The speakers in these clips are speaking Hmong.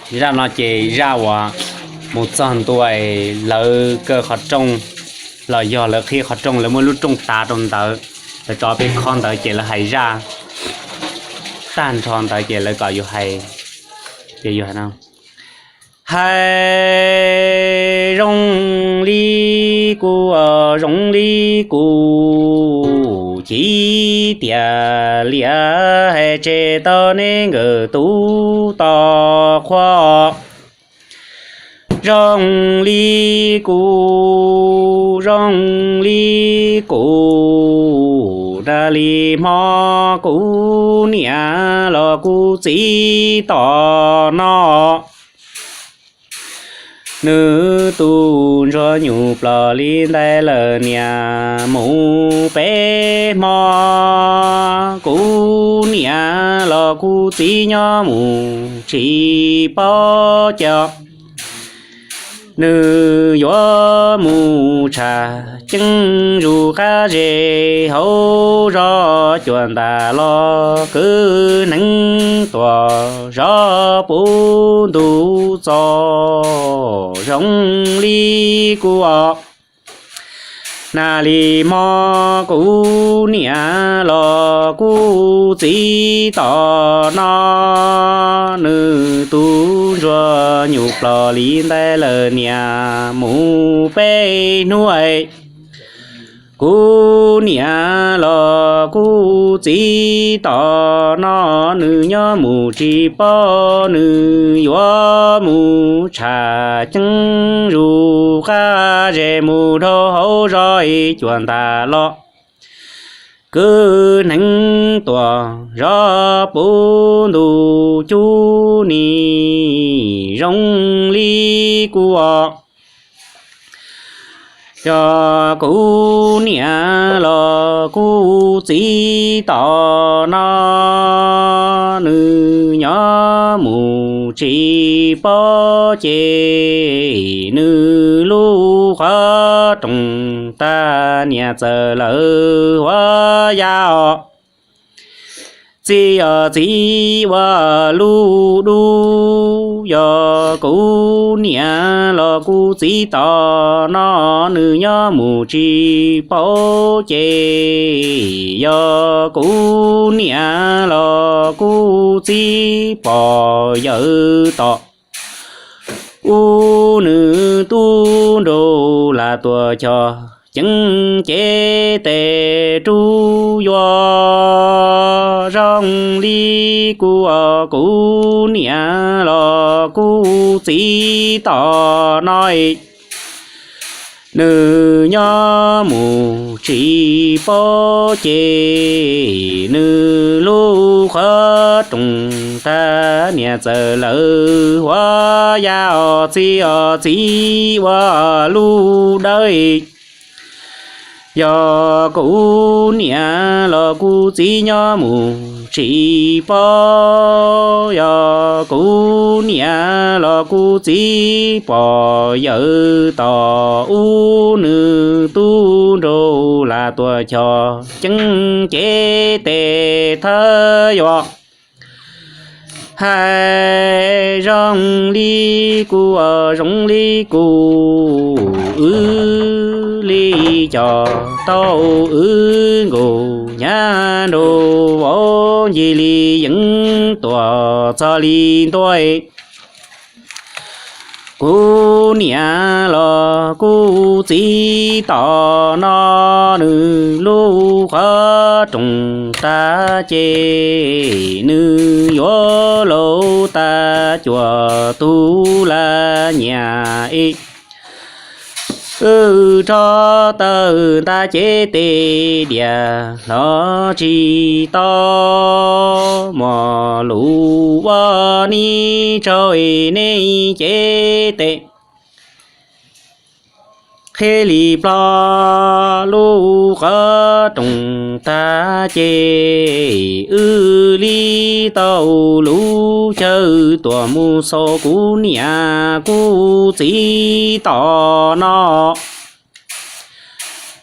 Zaj no ces zaj uas mus txog ntua lawv kaw qhov rooj, los yog lawv qhib qhov rooj, lawv muab lub rooj tav rau ntawd, lawv rov peb khob ntawd ces lawv hais zaj tag nrho ntawd ces lawv kom yus hais, ces yus hais no: Hais zoo li kuv, zoo li kuv, chiv tias liam hais tseg tau neb nkawm tub tom qhua. Zoo li kuv, zoo li kuv, na li hmo kuv niam los kuv txiv tom no, nws tus ntsuag nyuj ploj li ntawd lawm niam, mus peb hmo kuv niam los kuv txiv nyob mus tsis paub cas, nws yuav mus tsham ceeb zus qab zes hauv zos cuam ntas los kwv hneev tuam zov puv ntuj txos. Zoo li kuv os, na li hmo kuv niam los kuv txiv tom no, nws tus ntsuag nyuj ploj li ntawd lawm niam, mus peb hnub kuv niam los kuv txiv tom no, nws nyob mus tsis paub, nws yuav mus tsham ceeb zus qab zes mus dhau hauv zos cuam ntas los kwv hneev tuam zov puv ntuj cub ni. Zoo li kuv os, yog kuv niam los kuv txiv tom no, nws nyob mus tsis paub ces nws lub qhov rooj tag niam txawm lawm huab ya os. Txiv os txiv ua lub dub, yog kuv niam los kuv txiv tom no, nws nyob mus tsis paub ces yog kuv niam los kuv txiv pom yawm tom ub, nws tub nraug lam tuam chos ceeb cev tes rub yuav. Zoo li kuv os, kuv niam los kuv txiv tom no, nws nyob mus tsis paub ces nws lub qhov rooj tag niam txawm lawm huab ya os. Txiv os txiv ua lub dawb, yog kuv niam los kuv txiv nyob mus tsis paub, yog kuv niam los kuv txiv pom yawm tom ub, nws tub nraug lam tuam chos ceeb cev tes thawb yuav. Hais zoo li kuv, zoo li kuv, wb li cov tau wb nkaus hnyav nraug vauv ncig li yeev tuam txog li ntua. Kuv niam los kuv txiv tom no, nws lub qhov rooj tag ces nws yuav laus tas cuam tug laj nyiam ib. Wb rov tawm nta cev tes diam los tsis tau, muaj lus ua nij tsaug nej cev tes. Qhib li plho lub qhov rooj tag ces wb li tau lub chaw tuam mus xaus kuv niam kuv txiv tom no.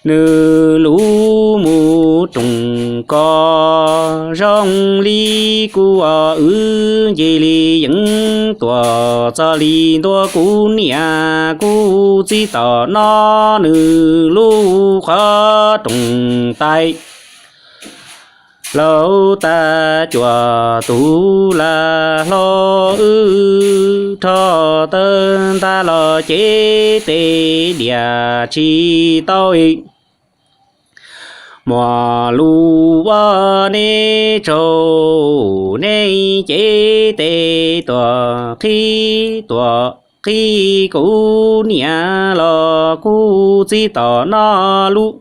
nws lub mus roos koj zoo li kuv, wb nce li yeeb tuam txog li ntua kuv niam kuv txiv tom no, nws lub qhov roos tais laus tas cuam tus lag hlo, wb rho tawg ntag los cev tes diam tsis tau. Muaj lus ua neb tsaug, neb cev tes tuam qhib tuam qhib kuv niam los kuv txiv tom no, lub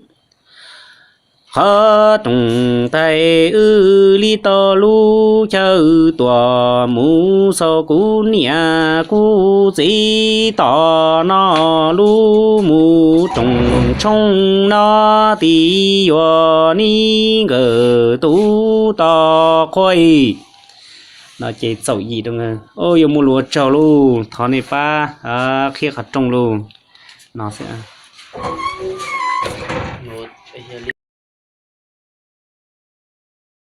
qhov roos tais wb li tau lub chaw tuam mus xaus kuv niam kuv txiv tom no, lub mus roos tshoob no, tis yuav neb nkawm tub tos qhua. No ces txaus yim rau, yuav mus lus ua tsaug lauj, thov nej pab qhib qhov rooj lauj. No xwb.